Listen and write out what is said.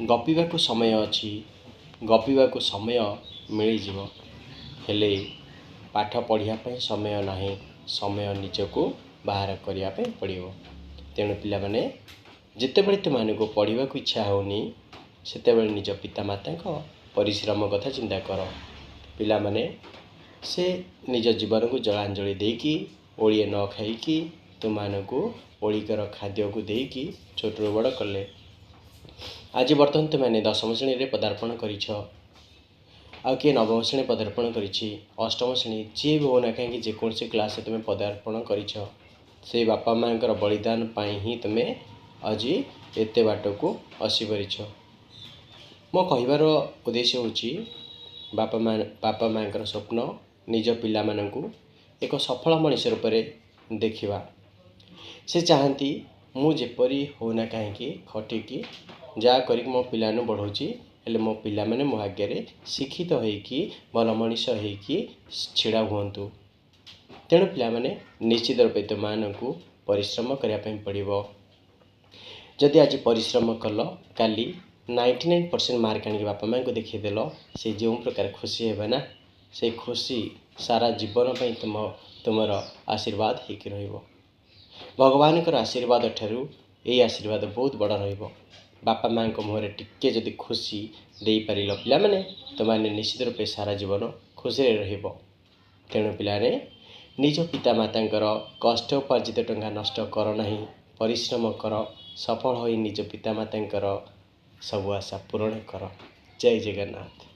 ଗପିବାକୁ ସମୟ ଅଛି, ଗପିବାକୁ ସମୟ ମିଳିଯିବ, ହେଲେ ପାଠ ପଢ଼ିବା ପାଇଁ ସମୟ ନାହିଁ। ସମୟ ନିଜକୁ ବାହାର କରିବା ପାଇଁ ପଡ଼ିବ। ତେଣୁ ପିଲାମାନେ, ଯେତେବେଳେ ତୁମମାନଙ୍କୁ ପଢ଼ିବାକୁ ଇଚ୍ଛା ହେଉନି, ସେତେବେଳେ ନିଜ ପିତାମାତାଙ୍କ ପରିଶ୍ରମ କଥା ଚିନ୍ତା କର। ପିଲାମାନେ, ସେ ନିଜ ଜୀବନକୁ ଜଳାଞ୍ଜଳି ଦେଇକି, ଓଳିଏ ନ ଖାଇକି ତୁମମାନଙ୍କୁ ଓଳିକର ଖାଦ୍ୟକୁ ଦେଇକି ଛୋଟରୁ ବଡ଼ କଲେ। ଆଜି ବର୍ତ୍ତମାନ ତୁମେମାନେ ଦଶମ ଶ୍ରେଣୀରେ ପଦାର୍ପଣ କରିଛ, ଆଉ କିଏ ନବମ ଶ୍ରେଣୀ ପଦାର୍ପଣ କରିଛି, ଅଷ୍ଟମ ଶ୍ରେଣୀ, ଯିଏ ବି ହେଉନା କାହିଁକି, ଯେକୌଣସି କ୍ଲାସ୍ରେ ତୁମେ ପଦାର୍ପଣ କରିଛ, ସେଇ ବାପା ମାଆଙ୍କର ବଳିଦାନ ପାଇଁ ହିଁ ତୁମେ ଆଜି ଏତେ ବାଟକୁ ଆସିପାରିଛ। ମୋ କହିବାର ଉଦ୍ଦେଶ୍ୟ ହେଉଛି, ବାପା ମା, ବାପା ମାଆଙ୍କର ସ୍ୱପ୍ନ ନିଜ ପିଲାମାନଙ୍କୁ ଏକ ସଫଳ ମଣିଷ ରୂପରେ ଦେଖିବା। ସେ ଚାହାନ୍ତି ମୁଁ ଯେପରି ହେଉନା କାହିଁକି, ଖଟିକି ଯାହା କରିକି ମୋ ପିଲାମାନଙ୍କୁ ବଢ଼ଉଛି, ହେଲେ ମୋ ପିଲାମାନେ ମୋ ଆଗରେ ଶିକ୍ଷିତ ହେଇକି ଭଲ ମଣିଷ ହେଇକି ଛିଡ଼ା ହୁଅନ୍ତୁ। ତେଣୁ ପିଲାମାନେ, ନିଶ୍ଚିତ ରୂପେ ତୁମମାନଙ୍କୁ ପରିଶ୍ରମ କରିବା ପାଇଁ ପଡ଼ିବ। ଯଦି ଆଜି ପରିଶ୍ରମ କଲ, କାଲି 99% ମାର୍କ ଆଣିକି ବାପା ମାଆଙ୍କୁ ଦେଖେଇଦେଲ, ସେ ଯେଉଁ ପ୍ରକାର ଖୁସି ହେବେ ନା, ସେ ଖୁସି ସାରା ଜୀବନ ପାଇଁ ତୁମର ଆଶୀର୍ବାଦ ହେଇକି ରହିବ। ଭଗବାନଙ୍କର ଆଶୀର୍ବାଦ ଠାରୁ ଏଇ ଆଶୀର୍ବାଦ ବହୁତ ବଡ଼ ରହିବ। ବାପା ମାଆଙ୍କ ମୁହଁରେ ଟିକେ ଯଦି ଖୁସି ଦେଇପାରିଲ ପିଲାମାନେ, ତୁମମାନେ ନିଶ୍ଚିତ ରୂପେ ସାରା ଜୀବନ ଖୁସିରେ ରହିବ। ତେଣୁ ପିଲାମାନେ, ନିଜ ପିତାମାତାଙ୍କର କଷ୍ଟ ଉପାର୍ଜିତ ଟଙ୍କା ନଷ୍ଟ କର ନାହିଁ। ପରିଶ୍ରମ କର, ସଫଳ ହୋଇ ନିଜ ପିତାମାତାଙ୍କର ସବୁ ଆଶା ପୂରଣ କର। ଜୟ ଜଗନ୍ନାଥ।